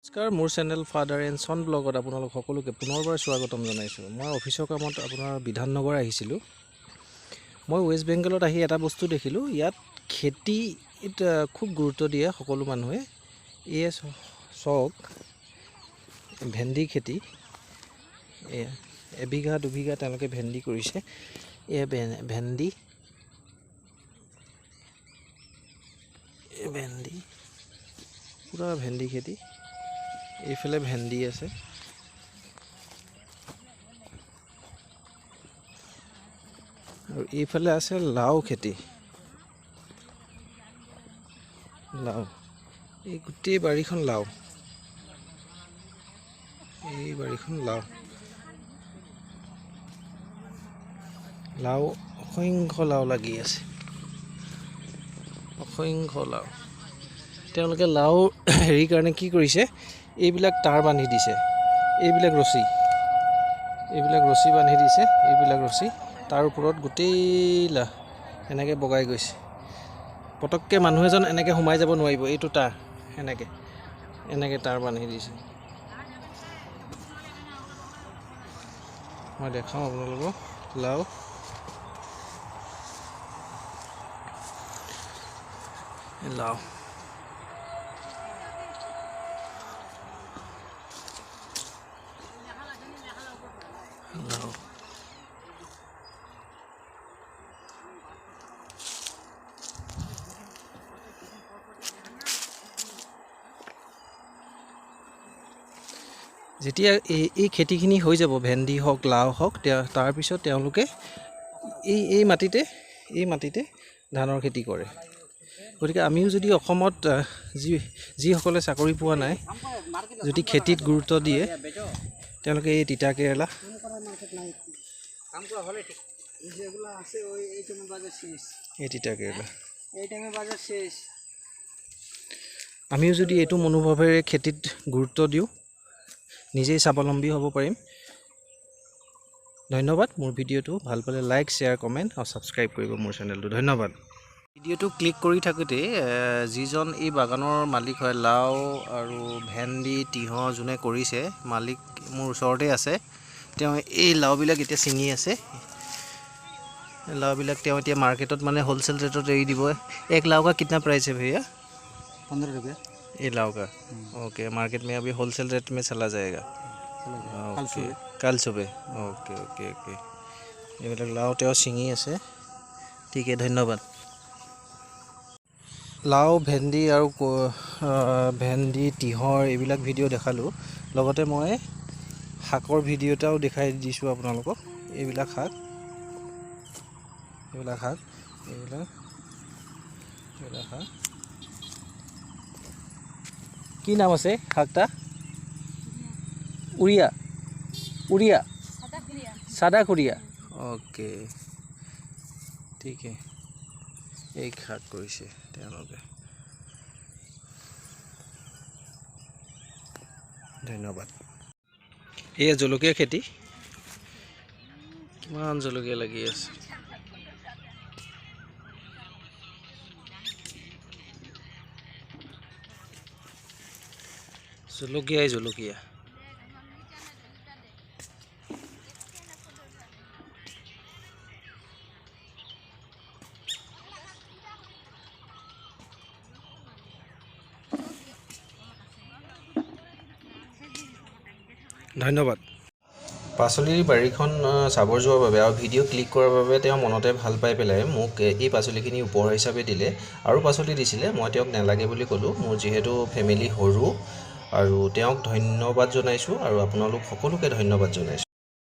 নমস্কাৰ, মোৰ channel father and ছন ব্লগত আপোনালোক সকলোকে পুনৰবাৰ স্বাগতম জনাইছোঁ। মই অফিচৰ কামত আপোনাৰ বিধাননগৰ আহিছিলোঁ। মই ৱেষ্ট বেংগলত আহি এটা বস্তু দেখিলোঁ, ইয়াত খেতিত খুব গুৰুত্ব দিয়ে সকলো মানুহে। এয়া চাওক, ভেন্দি খেতি। এয়া এবিঘা দুবিঘা তেওঁলোকে ভেন্দি কৰিছে। এয়া ভেন্দি, ভেন্দি, পূৰা ভেন্দি খেতি। এইফালে ভেন্দি আছে। আৰু এইফালে আছে লাও খেতি। লাও, এই গোটেই বাৰীখন লাও, এই বাৰীখন লাও। লাও, অসংখ্য লাও লাগি আছে, অসংখ্য লাও। তেওঁলোকে লাও হেৰিৰ কাৰণে কি কৰিছে, এইবিলাক তাঁৰ বান্ধি দিছে, এইবিলাক ৰছী, এইবিলাক ৰছী বান্ধি দিছে, এইবিলাক ৰছী তাৰ ওপৰত গোটেই এনেকৈ বগাই গৈছে। পটককৈ মানুহ এজন এনেকৈ সোমাই যাব নোৱাৰিব, এইটো তাঁৰ এনেকৈ এনেকৈ তাঁৰ বান্ধি দিছে। মই দেখাওঁ আপোনালোকক লাও। লাও লাও। যেতিয়া এই খেতিখিনি হৈ যাব, ভেন্দি হওক লাও হওক, তাৰপিছত তেওঁলোকে এই মাটিতে ধানৰ খেতি কৰে। গতিকে আমিও যদি অসমত যিসকলে চাকৰি পোৱা নাই, যদি খেতিত গুৰুত্ব দিয়ে, তেওঁলোকে এই তিতা কেৰেলা, এই তিতা কেৰেলা, আমিও যদি এইটো মনোভাৱেৰে খেতিত গুৰুত্ব দিওঁ, নিজেই স্বাৱলম্বী হ'ব পাৰিম। ধন্যবাদ। মোৰ ভিডিঅ'টো ভাল পালে লাইক, শ্বেয়াৰ, কমেণ্ট আৰু ছাবস্ক্ৰাইব কৰিব মোৰ চেনেলটো। ধন্যবাদ। ভিডিঅ'টো ক্লিক কৰি থাকোঁতেই যিজন এই বাগানৰ মালিক হয়, লাও আৰু ভেন্দি তিয়ঁহ যোনে কৰিছে, মালিক মোৰ ওচৰতে আছে। তেওঁ এই লাওবিলাক এতিয়া ছিঙি আছে। লাওবিলাক তেওঁ এতিয়া মাৰ্কেটত মানে হ'লচেল ৰেটত এৰি দিব। এক লাও का कितना प्राइस है भैया? 15 रुपया। ये लाव का? ओके, मार्केट में अभी होलसेल रेट में चला जाएगा। कल ओके, सुबह। कल सुबह। Okay okay okay. এইবিলাক লাও তেওঁ ছিঙি আছে। ঠিকে, ধন্যবাদ। লাও, ভেন্দি আৰু ভেন্দি, তিয়ঁহৰ এইবিলাক ভিডিঅ' দেখালোঁ। লগতে মই শাকৰ ভিডিঅ' এটাও দেখাই দিছোঁ আপোনালোকক। এইবিলাক শাক, এইবিলাক শাক, এইবিলাক, এইবিলাক শাক। কি নাম আছে শাকটা? উৰিয়া, উৰিয়া, সাদা খুৰিয়া। অ'কে, ঠিকে। এই শাক কৰিছে তেওঁলোকে। ধন্যবাদ। এয়া জলকীয়া খেতি, কিমান জলকীয়া লাগি আছে। জলকীয়াই জলকীয়া। ধন্যবাদ। পাচলিৰ বাৰীখন চাব যোৱাৰ বাবে আৰু ভিডিঅ' ক্লিক কৰাৰ বাবে তেওঁ মনতে ভাল পাই পেলাই মোক এই পাচলিখিনি উপহাৰ হিচাপে দিলে। আৰু পাচলি দিছিলে, মই তেওঁক নেলাগে বুলি ক'লোঁ। মোৰ যিহেতু ফেমিলি সৰু, আৰু তেওঁক ধন্যবাদ জনাইছোঁ আৰু আপোনালোক সকলোকে ধন্যবাদ জনাইছোঁ।